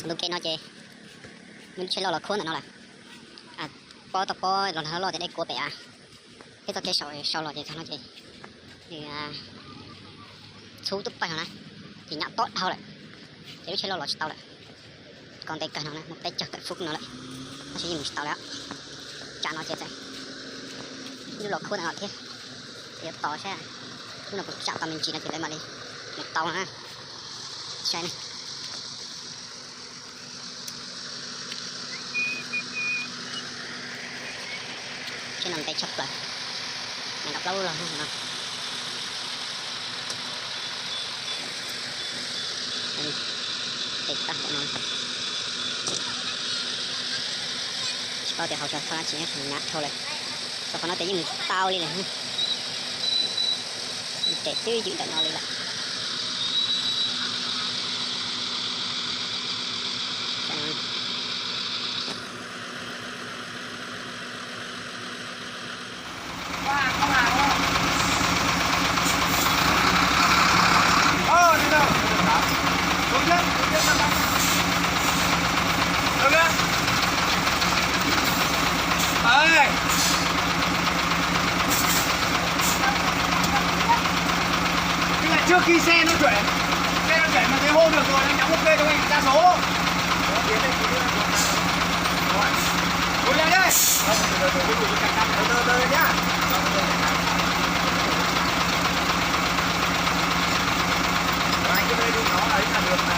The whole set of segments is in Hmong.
Ntu kev no ces muaj lub tsheb loj los khuab ntawm no lawm. Pob toj pob los loj loj ces dej kua pem a. Peb txoj kev sau sau los ces txog no ces nws txhub tub pawg no na, ces nyam tob dhau lawm, ces lub tsheb loj los tsis tau lawm. Koj ntev kawg no na, muaj peb caug tawm fub no lawm, tab sis yeej mus tsis tau lawm. Tsam no ces txawm ib lub los khuab ntawm no thiab, ces yuav tos saib lub no puas tsam tau me ntsis no ces lawv mam li mus tau no na. Saib ne. Tsheb no ntev tshaj plaws, nees nkaum plaub lub los no. Ntev tag npaum no. Tsis paub tias hauv xyov thauj dab tsi, hnyav dhau lawm. Txog qhov no ces yeej mus tsis tau li lawm. Ces twb ywm ntawm no li lawm. Tức là trước khi xe nó đuổi, xe nó đuổi mà thấy hô được rồi, anh chắn ok cho anh ta số. Ngồi lại đây. Từ từ từ từ nhá. Anh cứ đi, đi, nó ấy là được mà.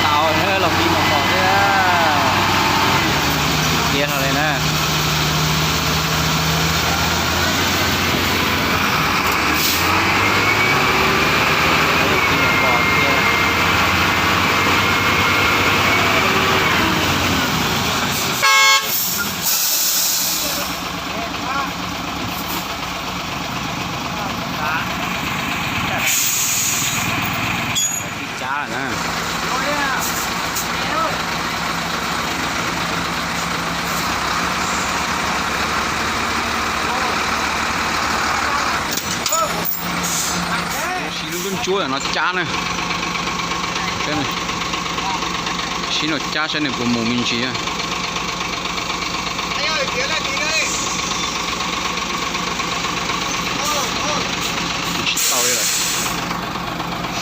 Tau na, los kis mos mos thiab. Tiag no li na. Los kis mos mos thiab. Tsis cab lawm na. Siv lub ntsuab ntsuab no cab na. Siv no cab saib nws puas mus me ntsis. Tsis tau li lawm.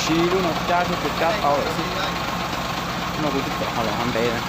Siv lub no cab thiab puas cab tau lawm xwb. No kuv twb txawm ho los ho ntev lawm.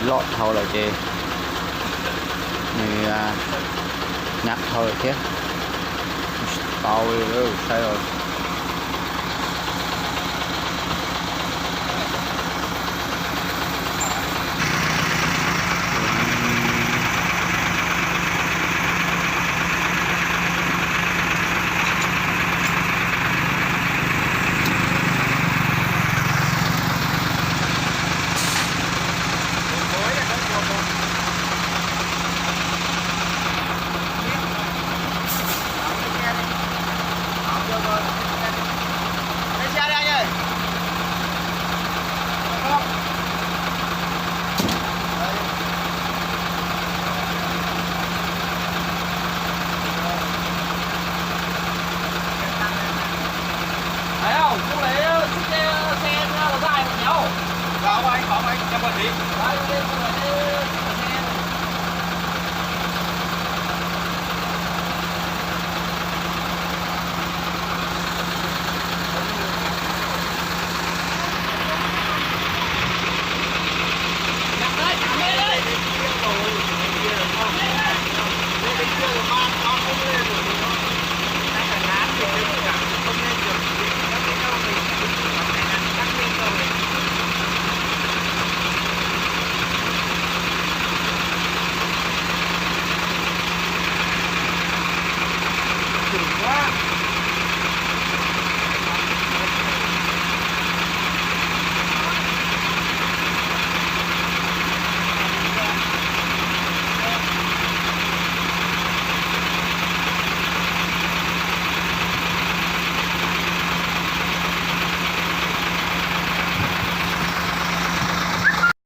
Loj dhau lawm ces nws nyab dhau lawm thiab. Tsis tau li, saib os.